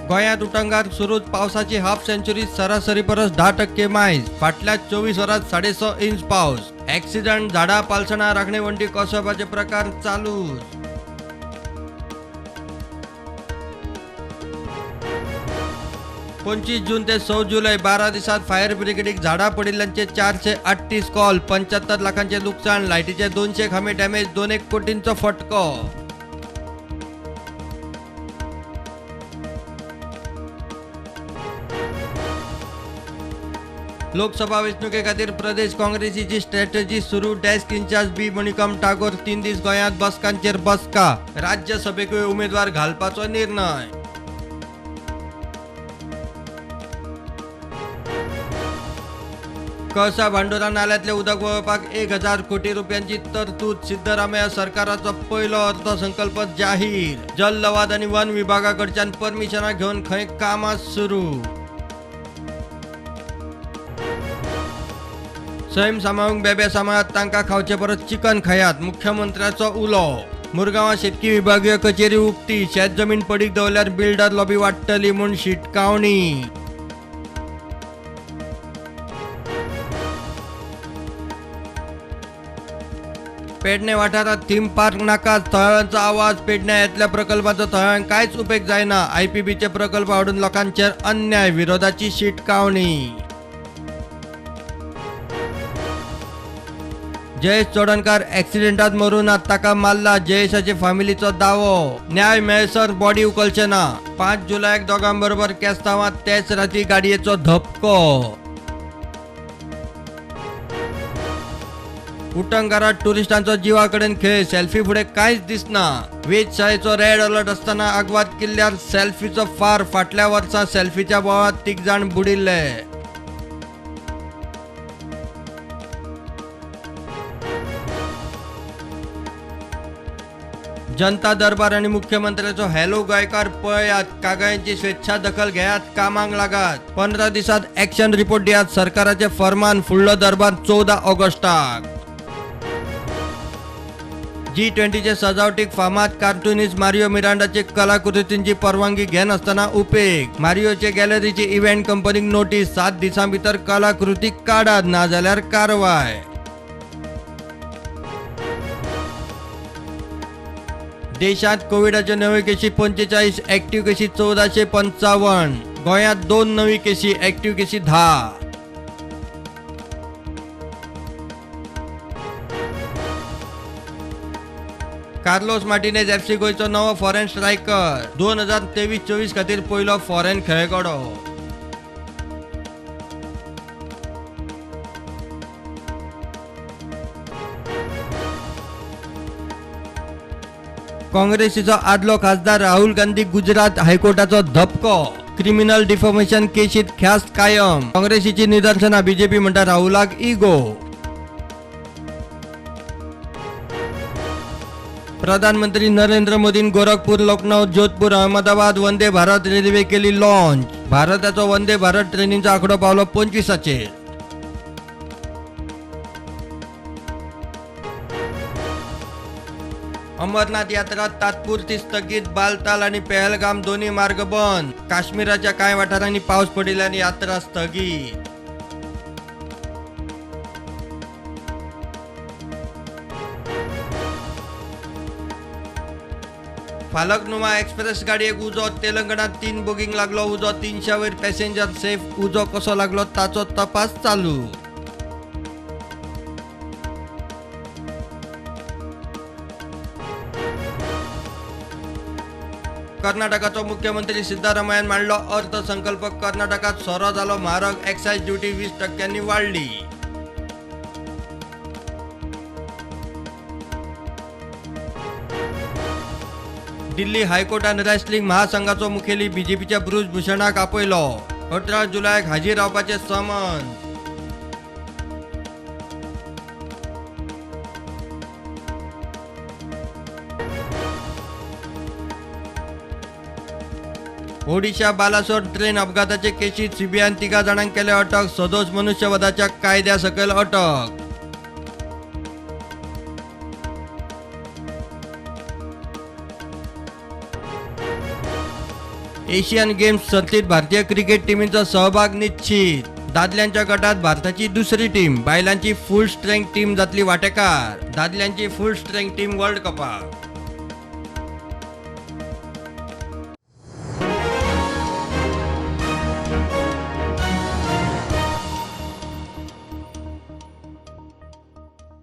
गोंयांत उटंगार सुरूच पावसाची हाफ सेंचुरी, सरासरी परस 10% मायज. फाटल्या 24 वरांत 6.5 इंच पावस. ॲक्सिडंट, झाडां पालसणां, राखणे वण्टी कोसळपाचे प्रकार चालूच. पंचवीस जून ते 6 जुलै 12 दिसांत फायर ब्रिगेडीक झाडां पडिल्ल्यांचे 438 कॉल, 75 लाखांचे लुकसाण, लायटीचे 200 खांबे डॅमेज, 2 कोटींचो फटको. लोकसभा वेंचणुके खातीर प्रदेश काँग्रेसीची स्ट्रॅटजी सुरू. Desk incharge B Manickam Tagore 3 दीस गोंयांत बसकांचेर बसका. राज्यसभेकूय उमेदवार घालपाचो निर्णय. कळसा भांडुरा नाल्यांतलें उदक वळोवपाक 1000 कोटी रुपयांची तरतूद. सिद्धरामय्या सरकाराचो पयलो अर्थसंकल्प जाहीर. जल लवाद आनी वन विभागा कडच्यान परमिशनां घेवन खंय कामां सुरू. सैम सांबाळूंक बेबे सांबाळात, तांकां खावचे परस चिकन खायात, मुख्यमंत्र्याचो उलो. मुरगांवां शेतकी विभागीय कचेरी उक्ती. शेत जमीन पडीक दवरल्यार बिल्डर लॉबी वाडटली म्हूण शिटकावणी. पेडणे वाठारात थीम पार्क नाका, थळाव्यांचो आवाज. पेडण्या येतल्या प्रकल्पाचो थळाव्यांक कांयच उपेग जायना. आयपीबीचे प्रकल्प हाडून लोकांचेर अन्याय, विरोधाची शिटकावणी. जयेश चोडणकार ॲक्सिडेंटात मरूं ना, ताका मारला, जयेशाचे फामिलीचो दावो. न्याय मेळसर बॉडी उखलचे ना. 5 जुलयाक दोगां बरोबर केस्तांवांत तेच राती गाडयेचो धपको. उटंगारात टुरिस्टांचो जिवा कडेन खेळ, सेल्फी फुडें कांयच दिसना. वेधशाळेचो रेड अलर्ट आसतना आगवाद किल्ल्यार सेल्फीचो फार. फाटल्या वर्सा सेल्फीच्या बोवाळांत 3 जाण बुडिल्ले. जनता दरबार आनी मुख्यमंत्र्याचो हॅलो गोंयकार पळयात, कागाळींची स्वेच्छा दखल घेयात, कामाक लागात. 15 दिसांत ॲक्शन रिपोर्ट दियात, सरकाराचें फरमान. फुडलो दरबार 14 ऑगस्टाक. G20चे सजावटीक फामाद कार्टुनिस्ट मारियो मिरांडाचे कलाकृतींची परवानगी घेनासतना उपेग. मारियोचे गॅलरीची इव्हेंट कंपनीक नोटीस, 7 दिसां भितर कलाकृती काडात, नाजाल्यार कारवाय. देशात कोविडाच्यो नव्यो केशी 45, ॲक्टिव्ह केशी 1455. गोंयांत 2 नवी केशी, ॲक्टिव्ह केशी 10. कार्लोस मार्टिनेज एफसी गोंयचो नवो फॉरेन स्ट्रायकर. 2023-24 खातीर पयलो फॉरेन खेळगडो. काँग्रेसीचो आदलो खासदार राहुल गांधी गुजरात हायकोर्टाचो धपको. क्रिमिनल डिफॉर्मेशन केशीत ख्यास्त कायम. काँग्रेसीची निदर्शनां, बीजेपी म्हणटा राहुलाक इगो. प्रधानमंत्री नरेंद्र मोदीन गोरखपूर, लखनौ, जोधपूर, अहमदाबाद वंदे भारत रेल्वे केली लॉन्च. भारताचो वंदे भारत ट्रेनींचो आंकडो पावलो 25. अमरनाथ यात्रा तात्पुरती स्थगीत. बालताल आणि पहलगाम दोन्ही मार्ग बंद. काश्मीराच्या कांय वाठारांनी पावस पडिल्ल्यान यात्रा स्थगीत. फालकनुमा एक्सप्रेस गाडयेक उजो. तेलंगणात 3 बोगींक लागलो उजो. 300 वयर पॅसेंजर सेफ. उजो कसो लागलो ताचो तपास चालू. कर्नाटकाचो मुख्यमंत्री सिद्धरामय्यान मांडलो अर्थसंकल्प. कर्नाटकात सोरो जालो म्हारग. एक्सायज ड्युटी 20% वाडली. दिल्ली हायकोर्टान रेसलिंग महासंघाचो मुखेली बीजेपीच्या ब्रुजभूषणाक आपयलो. 18 जुलयाक हाजीर रावपाचें समन. ओडिशा बालासोर ट्रेन अपघाताचे केशीत सीबीआयन 3 जाणांक केले अटक. सदोष मनुष्यवधाच्या कायद्या सकयल अटक. एशियन गेम्स सर्तीत भारतीय क्रिकेट टीमीचो सहभाग निश्चित. दादल्यांच्या गटात भारताची दुसरी टीम, बायलांची फुल स्ट्रेंथ टीम जातली वांटेकार. दादल्यांची फुल स्ट्रेंथ टीम वर्ल्ड कपाक.